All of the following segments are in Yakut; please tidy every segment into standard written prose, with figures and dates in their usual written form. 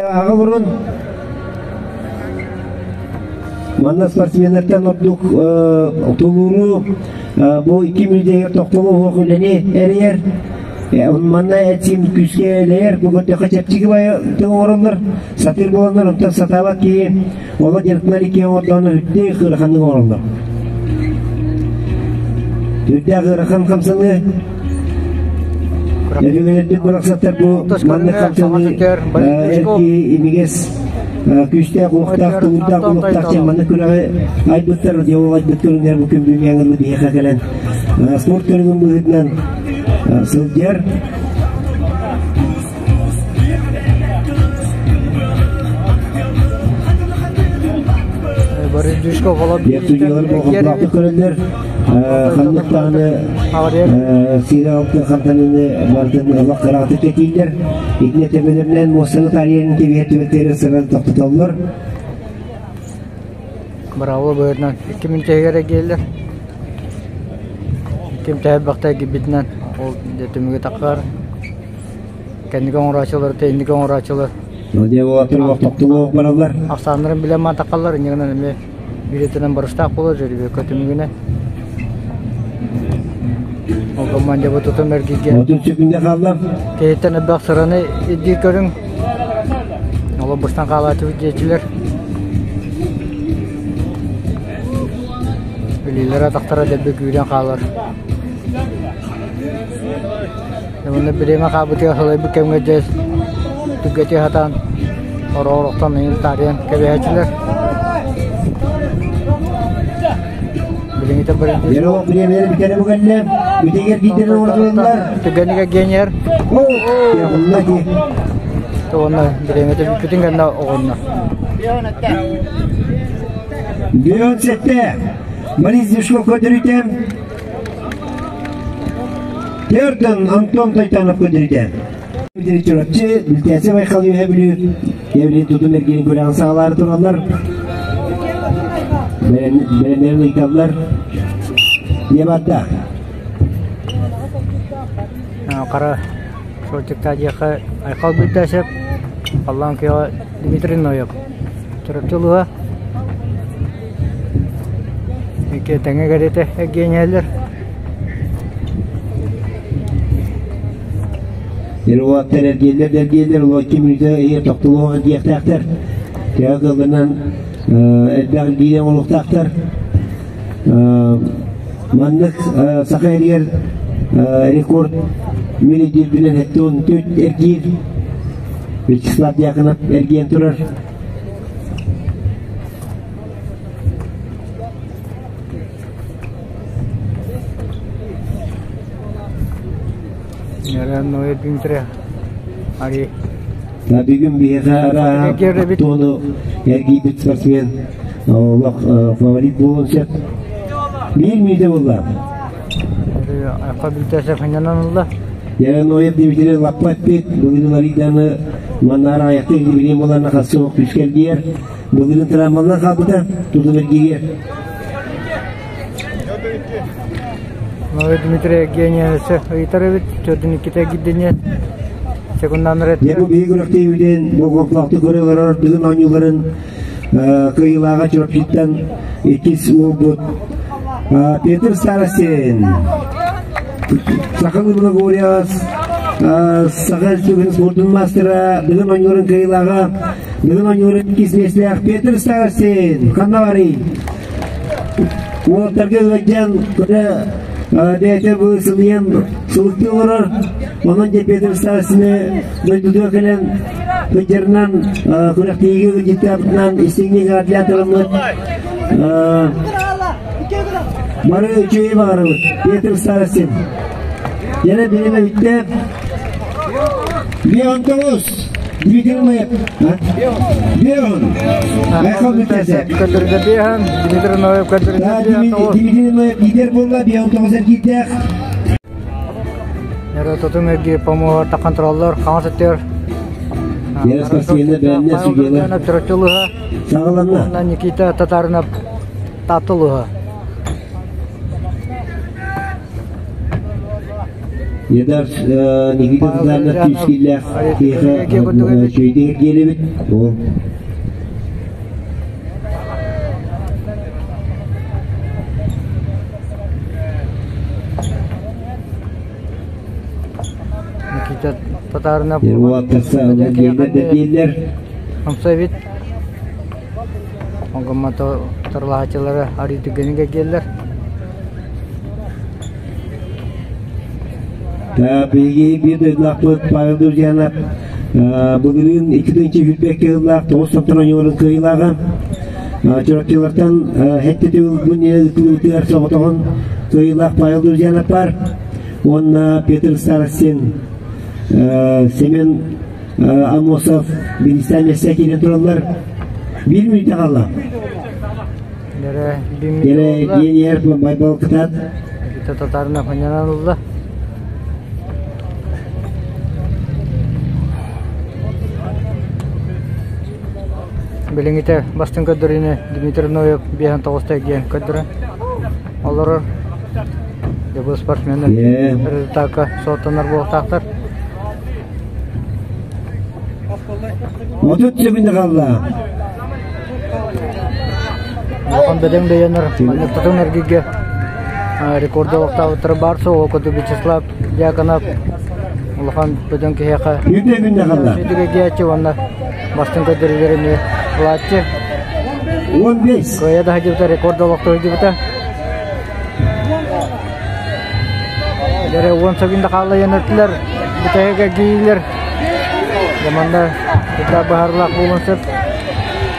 Аҕа Манна спортсменнартан ордук тулууру бу икки мүнүүтэ тохтоло суох үлэни эрийэр. Манна этсин күүскэ элэйэр, бу көрдөххө чэпчэки тыл оҥороллор, сатыыр буоланнар, онтон сатаабат киһи олох дьарыктанар икки оҥордоҕуна үрдээх ыараханнык оҥороллор. Үрдээх ыарахан хамсаныы Өрүгүнэрдик бырахсаттар бу маннык хамсаныы эр киһи имигэс күүстээх уохтаах тулуурдаах улуктаах диэн маннык күрэҕи айбыттар диалог айбыт көрүҥнэр бу күн бүгүҥҥэ биһиэхэ кэлэн спорт көрүҥүн быһыытынан сылдьар. Судьялар болҕомтолоохтук көрөллөр. Ханнык даҕаны сиирэ-халты хантаныыны барытын олох кыраҕытык кэтииллэр. Итиннэ төбөлөрүнэн муостаны таарыйан кэбиһэр түбэлтэлэри сыран тохтотоллор. Браво быһыытынан икки мүнүүтэ эргийэллэр. Ким тэһэрбэхтэ эргийбитинэн ол дьэ түмүгү таххар. Кэнники оҥорооччулар, инники оҥорооччулар Дьэ уолаттар тохтолуох бараллар. Ахсааннарын билэн маатахаллар, иннигинэн эмиэ билетинэн барыстаах буолар жеребьевка түмүгүнэн. Ол командабыт тутум эргийгэ. 30 секунда хаалла. Киһиттэн элбэх сыраны ирдиир көрүҥ. Олор быстан хаалааччыбыт диэччилэр. Илиилэрэ атахтара дэлби күүрэн хаалар. Уонна бириэмэ хаалбытыгар сылайбыт кэмҥэ дьэ түргэтии сатаан ороҕор-охтон ыйын таарыйан кэбиһээччилэр. Билиҥҥитэ Ерох бириэмэлэр бүтэрэ бу кэллэ. Бүтэгэр биирдэрин оҥордулар. Түгэнигэ генер. Уонна бириэмэтэ бүппүтүн кэннэ оҕунна. Бүөн сетте. Борис Дюшков көрдөрүүтэ. Төрдөн Антон Тойтонов көрдөрүүтэ. Чурапчы, Бүлтээсэ Байхал Үөһэ Бүлүү, Еврей Тутум эргиирин күрэҕин саҕалаары тураллар. Бэлэмнэрин ыйталлар. Диэбатта. Қара шортикта диэхэ Айхал Бүлтээсэп, Аллан күйөҕө Дмитрий Ноев. Чурапчы улууһа. Икки тэҥэ кэриэтэ эргиэньэллэр. Уолаттар эргиэллэр да эргиэллэр, улуу икки мүнүүтэ иһигэр тохтолуох эргиэхтээхтэр. Төһө кыалларынан элбэх илиинэн оҥоруохтаахтар. Маннык саха эригэр рекорд мин өйдүүрбүнэн 74 эргиир. Вячеслав Дьяконов эргийэн турар. Ноя Дмитрий Ари. Бүгүн биһиэхэ арааһа туону эргийбит спортсмен олох фаворит буолуон сөп. Биир мүнүүтэ буолла. Айха бүтәсэ ханнанан ылла. Ноев Дмитрий лаппа эппит. Былырын Ариданы маннаар аяқты билим боларына хассы оқ күскер диер. Былырын травмалар қалбыта тутун эргийер. Ноя Дмитрий Евгеньевич ыйытар эбит, төрдүн иккитэ гиддиниэт. Секунданыр Дьэ бу биһиги күрэхтэһиибитин болҕомтолоохтук көрө олорор Дыгын оонньууларын кыайыылааҕа Чурапчыттан иккис уолбут Петр Старостин. Саха Лугория Саха Республикатын спордун мастера Дыгын оонньууларын кыайыылааҕа Дыгын оонньууларын иккис миэстэлээх Петр Старостин. Ханна барый? Уолаттарга ыалдьан көрө бэйэтэ бу сылыйан сылыктыы олорор. Онон дьэ Петр Старостины дойдутугар кэлэн сылдьарынан күрэхтэһиигэ ыалдьыттаабытынан истиҥник эҕэрдэлээн тураммыт бары үчүгэйи баҕарабыт. Петр Старостин. Яна бириэмэ бүттэ. Бион Дмитрий Ноев. Бион. Айхал бүтәсә. Көтөргө биэһэн, Дмитрий Ноев көтөргө Дмитрий Ноев лидер буолла, Бион тоҕус эргиирдээх. Тутум эргии помоһор контроллор хаҥас өттүгэр Яра спортсмены бээннэ судьялар. Чурапчылыһа Саҕаланна. Никита Татаринов Тааттылыһа. Едар Никита Татаринов күүскиллээх киһиэхэ үчүгэйдик эргиэлэбит. Ол Никита Татаринов дииллэр. Хамсабит. Оҥгоммото тарлааччылары арыы түгэнигэ киэллэр. Биһиги биир дойдулаахпыт Павел Друзьянов былырыын 2 тыһыынча сүүрбэккэ сыллаах тоҕус топтон оонньууларын кыайыылааҕа. Чурапчылартан сэттэ төгүл ыытыллыбытыгар соҕотоҕун кыайыылаах Павел Друзьянов баар. Уонна Петр Старостин, Семен Амосов биристээн миэстэ киирэн тураллар. Биир мүнүүтэ хаалла. Кэрэ гениер Байбал кытаат. Татарына хонянан ылла. Билиҥҥитэ бастыҥ көрдөрүүнү Дмитрий Ноев биэһэн тоҕуста диэн көрдөрөн олорор. Дьэ бу спортсменнар результакка суоттанар буолуохтаахтар. 30 секунда хаалла. Улахан бөдөҥ бэйэнэр маннык тутун эргигэ рекорду олохтообуттара баар суох курдук Вячеслав Дьяконов улахан бөдөҥ киһиэхэ сүтүгэ уонна бастыҥ көрдөрүүлэр эмиэ ылааччы. 15. Кыайа да сылдьыбыта, рекорд олохтоо сылдьыбыта. Дэрэ 10 секунда хаалла яныртылар, бүтэһигэ киилэр. Манна кытта быһаарылаах буолуон сөп.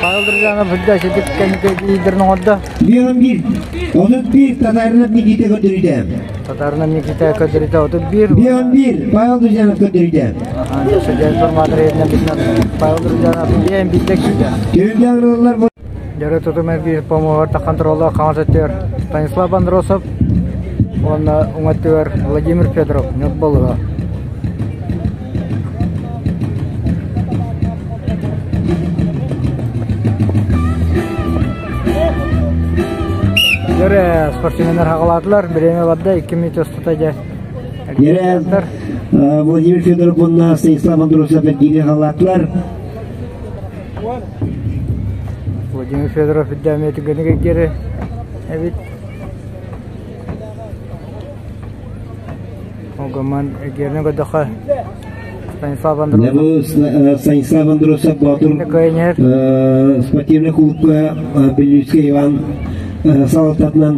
Павел Друзьянов үрдэ ситик кэнники киирдэрин оҥордо. 11. 31 Татаринов Никита көрдөрүүтэ. Татаринов Никита көрдөрүүтэ 31. 11 Павел Друзьянов көрдөрүүтэ. Судья информатор Павел Друзьянов 11 киирдэ. Түһүлгэ агралар Дьөрү тутум эргиир помоһор контроллаах хаҥас өттүгэр Станислав Андросов уонна уҥа өттүгэр Владимир Федоров ньурбалыга. Дьөрү спортсменнар хаҕалаатылар, бириэмэ барда, 2 минут устата дьэ Дьөрү Владимир Федоров уонна Станислав Андросов эргиири хаҕалаатылар. Владимир Федоров үрдээмэ түгэнигэр диэри эбит. Огоман эргиэринэ көрдөххө Станислав Андросов. Станислав Андросов Боотур спортивный клубка Белюцкий Иван салалтатынан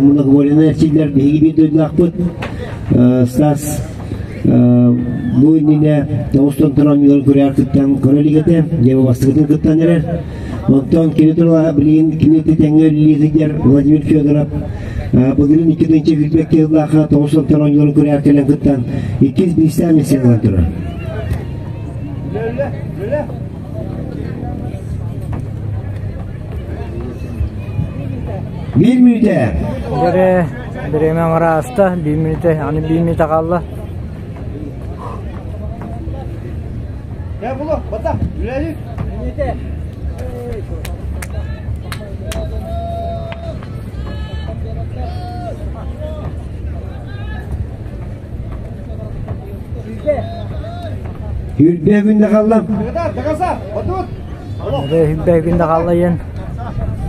многоволенный эрчиллэр биһиги биир дойдулаахпыт Стас бу иннинэ тоҕус тонтон оонньууларын күрэҕэр кыттан көрө илик этэ, дьэ бастакытын кыттан эрэр. Онтон кини тула билигин кини тэҥҥэ үлэлии сылдьар Владимир Федоров былырыын 2 тыһыынча сүүрбэккэ сыллаахха тоҕус тонтон оонньууларын күрэҕэр кэлэн кыттан иккис биирсээн миэстэни ылан турар. Биир мүнүүтэ. Дьэрэ бириэмэ аҥара ааста, биир мүнүүтэ, аны биир мүнүүтэ хаалла. Сүүрбэ күндэ хаалла. Сүүрбэ күндэ хаалла диэн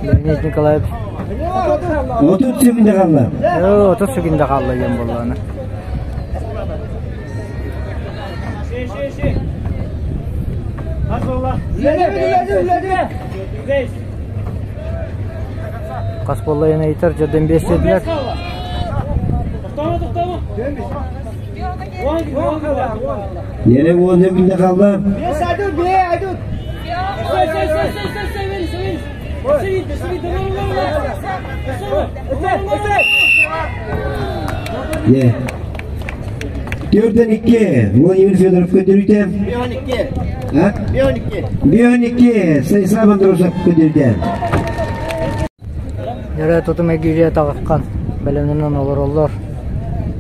Леонид Николаевич. 30 секунда хаалла. 30 секунда хаалла диэн буоллаҕына. Хас буолла диэн ыйытар, дьэ бес диэтилэр. Yere 10 секунда хаалла. Ye. Төрден икки. Владимир Федоров көрдөрүүтэ. Ha? 1-12. Станислав Андросов көрдөрүүтэ. Дьэрэ тутум эргиирэ таҕысхан бэлэмнэнэн олороллор.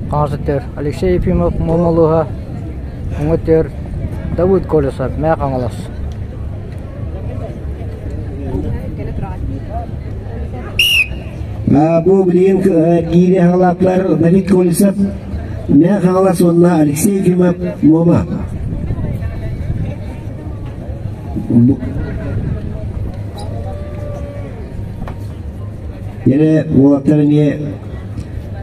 Хаҥас өттүгэр Алексей Ефимов Муома уҥа өттүгэр Давыд Колесов Мэҥэ Хаҥалас. Бу билигин киири хаҕалаатылар Давид Колесов. Мэҥэ Хаҥалас уонна Алексей Ефимов Муома. Yine уолаттар эмиэ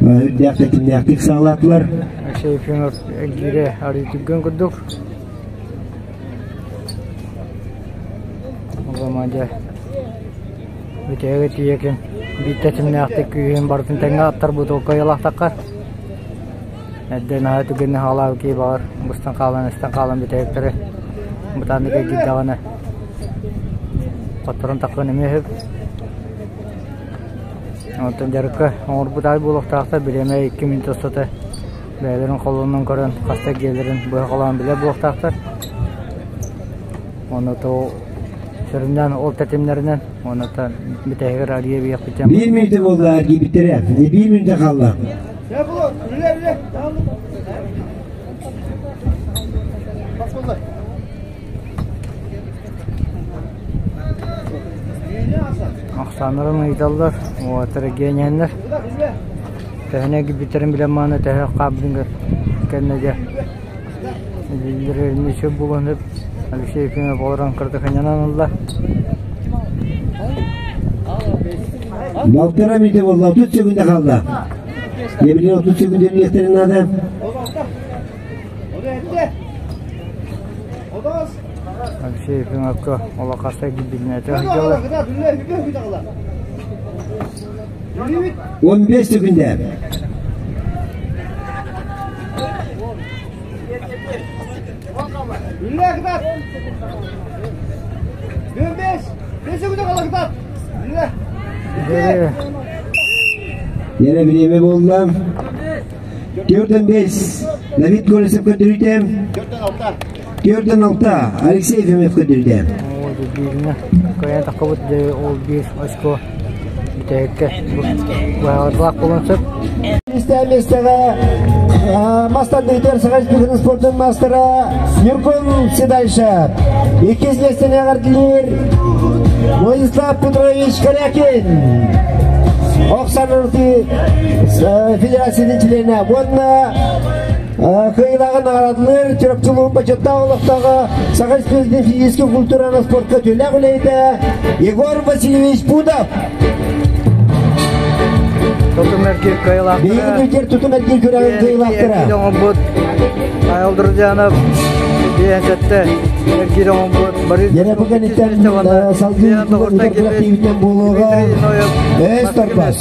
үрдээх тэтимнээхтик саҕалаатылар. Алексей Ефимов эргиирэ арыы түргэн курдук. Команда бүтэһигэ тиийэкин биир тэтимнээхтик күүһүн барытын тэҥҥэ аттарбыт кыайалаахтахха эрдэ наһаа түгэнни хаалаабыт киһи баҕар быстан хаалан эстэн хаалан бүтэһиктэри бытааннык эргийдэҕинэ хотторон таххан эмиэ сөп. Онтон дьарыкка оҥорбут аай буолуохтаахтар бириэмэ 2 мүнүүтэ устата бэйэлэрин холонон көрөн хаста эргийэллэрин быһа холоон билэр буолуохтаахтар. Онно то сүрүннээн ол тэтимнэринэн онно бүтэһигэр арыйа биэхпитин Биир мүнүүтэ буолла эргийбиттэрэ. Биир мүнүүтэ хаалла. Ахсааннарын ыйыталлар, уолаттар генийэннэр. Төһөнү эргийбиттэрин билэн мааны төһө хаалбытын кэннэ дьэ биллэрэрин үчүгэй буолуон сөп. Алексей Ефимов олорон кырдыхынньанан ылла. Балтара мүнүүтэ буолла, 30 секунда хаалла. Дьэ, 30 секунда диэхтэрин наада. Алексей Ефимовка олоххаста киирбитинэ сылдьаллар. 15 секунда. Yine бириэмэ буолла. 4-5. Давид Колесов көрдөрүүтэ. 4-6. Алексей Ефимов көрдөрүүтэ. Бииринэ кыайан таххыбыт ол биир очко бүтэһиккэ быһаҕырдаах буолуон сөп. Миэстэҕэ мастардыытыгар Саха Республикатын спордун маастара Ньургун Седайшев. Иккис миэстэни эҕэрдэлиир Владислав Петрович Корякин. Ох саанын федерациятын чилиэнэ уонна кыайыылааҕын наҕараадалыыр Чурапчы улууһун бочуоттаах олохтооҕо Саха Республикатын физическэй культураны спортка үтүөлээх үлэһитэ Егор Васильевич Пудов. Тутум эргиир кыайыылаахтара. Биһиги бүтэр тутум эргиир күрэҕин кыайыылаахтара. Оҥорбут Айыл Друзьянов 57 эргиир оҥорбут Борис Яна бу кэнниттэн салгыы күрэхтиибиттэн буолуоҕа Өс торбос.